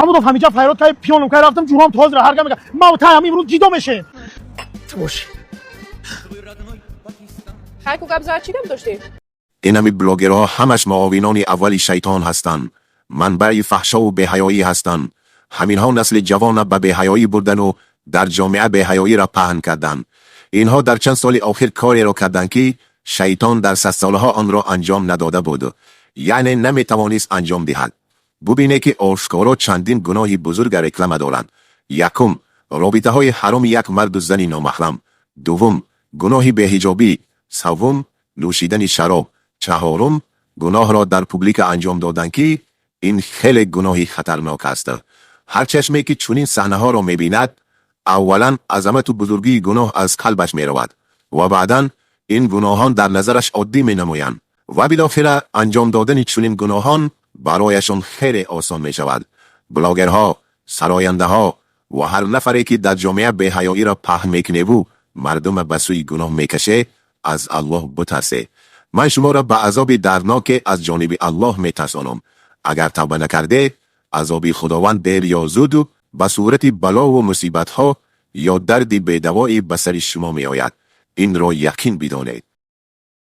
Маҳмудов ҳамиҷа файрод кай пиёном кай рафтам, ҷуром тозира ҳарга мега, ма та ҳами имрӯз ҷидо мешем. Ту боши. Хай, ку гап зад, чӣ гап доштӣ? Инами блогерҳо ҳамаш муовинони аввали шайтон ҳастанд, манбаи фаҳшову беҳаёӣ ҳастанд. Ҳаминҳо насли ҷавона ба беҳаёӣ бурдану дар ҷомеа беҳаёиро паҳн карданд. Инҳо дар чанд соли охир кореро карданд, ки шайтон дар садсолаҳо онро анҷом надода буд, яъне наметавонист анҷом диҳад. Бубине, ки ошкоро чандин гуноҳи бузурга реклама доранд. Якум, робитаҳои ҳароми як марду зани номаҳрам. Дуввум, гуноҳи беҳиҷобӣ. Саввум, нӯшидани шароб. Чаҳорум, гуноҳро дар публика анҷом додан, ки ин хеле гуноҳи хатарнок аст. Ҳар чашме ки чунин саҳнаҳоро мебинад, аввалан азамату бузургии гуноҳ аз қалбаш меравад ва баъдан ин гуноҳон дар назараш оддӣ менамоянд ва билохира анҷом додани чунин гуноҳон барояшон хеле осон мешавад. Блогерҳо, сарояндаҳо ва ҳар нафаре, ки дар ҷомеа беҳаёиро паҳн мекуневу мардума ба сӯи гуноҳ мекаше, аз Аллоҳ бутарсе. Ман шуморо ба азоби дардноке аз ҷониби Аллоҳ метарсонам. Агар тавба накарде, азоби Худованд дер ё зуду ба сурати балову мусибатҳо ё дарди бедавоӣ ба сари шумо меояд. Инро яқин бидонед.